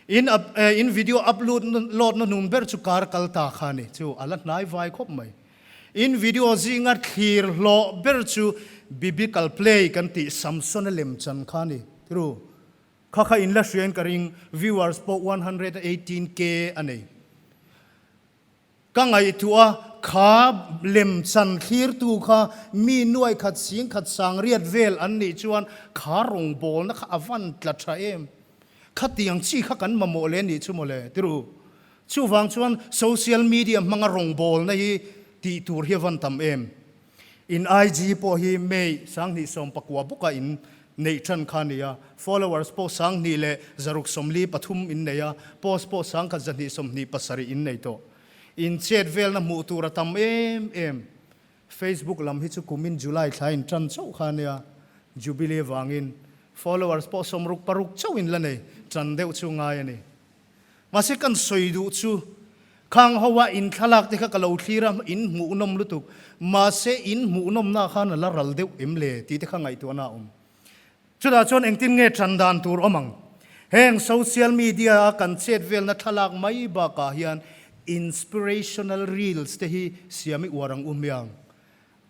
In up in video upload load na hnung ber chu kar kal ta kha a ni, chu a la hnai vai khawp mai. In video zinga thlir hlawh ber chu Biblical play kan tih Samsona lem chan kha a ni, thiru. Kha kha in la hriain ka ring, viewers pawh 118K a nei. Ka ngaihtuah a, kha lem chan thlirtu kha mi nuai khat sing khat sang riat vel an nih chuan kha rawngbawlna kha a van tla tha em? Khatiang chi kha kan mamawh leh nih chu mawle, tiru. Chuvang chuan social media hmanga rawngbawlna hi tih tur hi a van tam em? In IG pawh hi May 2019 bawka in neih tan kha a ni a, followers pawh 1643 in nei a, post pawh 1227 in nei tawh. In chet velna hmuh tur a tam em em. Facebook lam hi chu kumin July thla in tan chauh kha a nia, Jubilee vangin followers pawh 66 chauh in la nei, tan deuh chu ngai a ni. Mahse kan sawi duh chu khang ho a in thlalak te kha ka lo thlir a, in hmuhnawm lutuk. Mahse in hmuhnawmna khan a la ral deuh em le tih te kha ngaihtuahna a awm. Chutah chuan engtin nge tan dan tur awm ang? Heng social media a kan chet velna thlalak mai bakah hian inspirational reels te hi siam i uar ang u hmiang.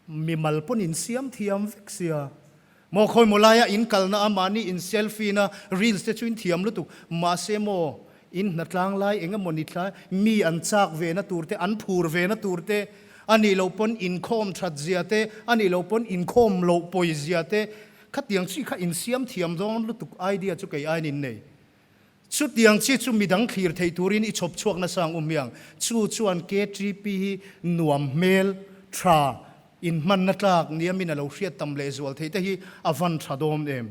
Mimal pawn in siam thiam vek sia. Maw khawi maw laia in kalna a mahni in selfie na reels te chu in thiam lutuk. Mahse maw in hnatlang lai eng emaw ni thlai mi an chak ve na tur te an phur ve na tur te a nih loh pawn inkhawm that zia te a nih loh pawn inkhawm loh pawi zia te khatiang chi kha in siam thiam dawn lutuk idea chu kei aiin in nei. Chutiang chi chu midang thlir thei turin i chhawp chhuak nasa ang u hmiang. Chu chuan KTP hi nuam hmel, tha, inhmanna tlak niamin a lo hriat tam lehzual theih te hi a van tha dawm em.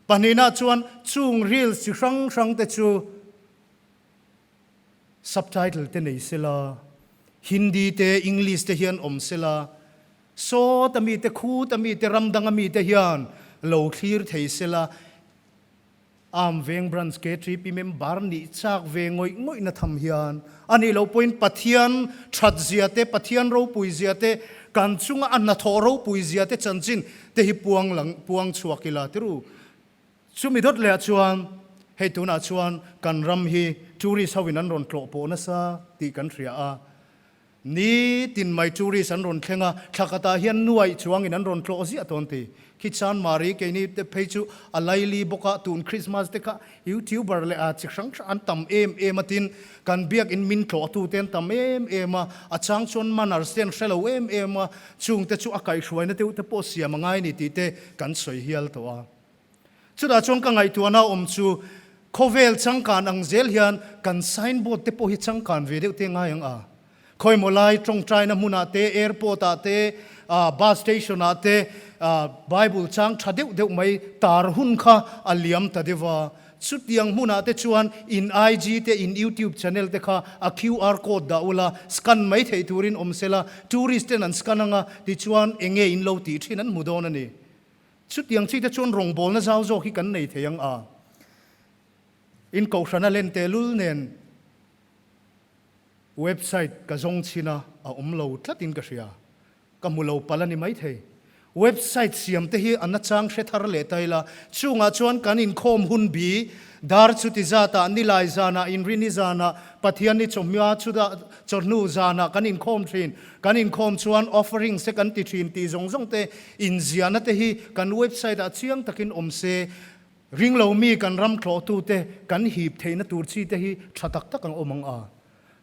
Pahnihna chuan chung reels chi hrang hrang te chu subtitle te nei sela, Hindi te English te hian awm sela, sawta mite khuta mite ram danga mite hian lo thlir thei sela, Arm Veng Branch KTP member nih chak ve ngawih ngawih na tham hian a nih loh pawhin Pathian that zia te, Pathian ropui zia te, kan chunga a hnathawh ropui zia te chanchin te hi puang lang puang chhuak ila tiru. Chumi dawt leh ah chuan hei tunah chuan kan ram hi tourist ho in an rawn tlawh pawh nasa tih kan hria a, Ni tin mai tourist an rawn thleng a, thla khatah hian nuaih chuangin an rawn tlawh ziah tawn ti. Khi Chanmari keini te phei chu a laili bawk a, tun Christmas te kha YouTuber leh a chi hrang hrang an tam em em a tin kan biakin min tlawhtu te an tam em em a, a chang chuan manners te an hre lo em em a, chung te chu a kaihhruaina deuh te pawh siam a ngai ni tih te kan sawi hial tawh a. Chutah chuan ka ngaihtuahna awm chu khawvel changkan ang zel hian kan signboard te pawh hi changkan ve deuh te ngai ang a. Khawimaw lai tawngtaina hmunah te, airport ah te, bus station ah te Bible chang tha deuh deuh mai tar hun kha a liam ta deuh a. Chutiang hmunah te chuan in IG te, in YouTube channel te kha a QR code dah ula, scan mai theih turin awm sela, tourist ten an scan anga tichuan enge in lo tih thin an hmu dawn a ni. Chutiang chi te chuan rawngbawlna zau zawk hi kan nei thei ang a. In kohhrana len tehlul nen website ka zawng chhin a, a awm lo tlatin ka hria. Ka hmu lo palh a ni maithei. Website siam te hi a nachang hre thar leh ta ila, chungah chuan kan inkhawm hun bi, dar chuti zatah, nilai zanah, inrini zanah, Pathianni chawhmia chutah chawhnu zanah kan inkhawm thin. Kan inkhawm chuan offerings te kan ti thin tih zawng zawng te inziahna te hi kan website ah chiang takin awm se, ringlo mi kan ram tlawhtu te kan hip theihna tur chi te hi tha tak tak ang awm ang a.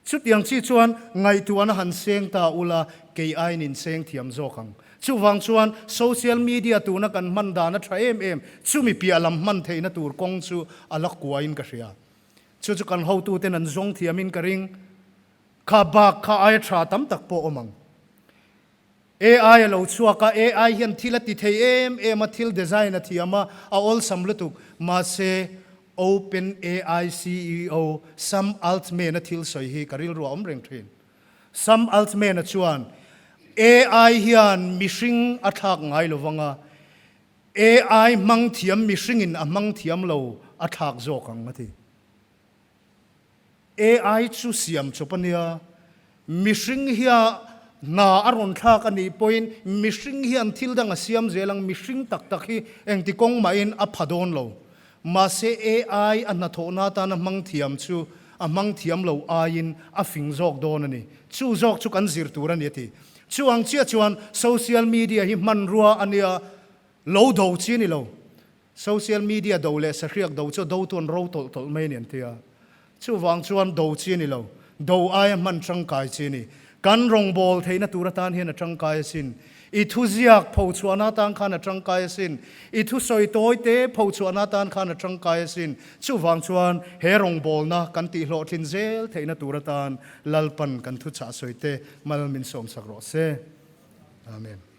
Chutiang chi chuan ngaihtuahna han seng ta ula kei aiin in seng thiam zawk ang. Chuvang chuan social media tuna kan hman dan a tha em em, chumi piah lam hman theihna tur kawng chu a la kuain ka hria. Chu chu kan hotuten an zawng thiamin ka ring. Kha bak kha aia tha tam tak pawh awm ang. AI a lo chhuak a, AI hian thil a ti thei em em a, thil design a thiam a, a awlsam lutuk. Mahse, OpenAI CEO Sam Altman-a thil sawi hi ka rilru a awm reng thin. Sam Altman-a chuan, AI hian mihring a thlak ngai lo vang a, AI hmang thiam mihringin a hmang thiam lo a thlak zawk ang a ti. AI chu siam chawp a nia, mihring hia hna a rawn thlak a nih pawhin mihring hian thil dang a siam zel ang, mihring tak tak hi engti kawng mahin a pha dawn lo. Mahse AI a hnathawhna atana hmang thiam chu a hmang thiam lo aiin a fing zawk dawn a ni. Chu zawk chu kan zir tur a ni a ti. Chu ang chiah chuan social media hi hmanrua a nia, lo do chi a ni lo. Social media do leh sahriak do chu do tu an ro tawlh tawlh mai a ni an ti a. Chuvang chuan do chi a ni lo, do aia hman tangkai chi a ni. Kan rawngbâwl theihna tur atan hian a tangkai asin. I thuziak phochhuahna atan khan a tangkai asin. I thusawi tawi te phochhuahna atan khan a tangkai asin. Chuvang chuan he rawngbâwlna kan tihhlawhtlin zel theihna tur atan Lalpan kan thuchah sawi te mal min sawmsak rawh se. Amen.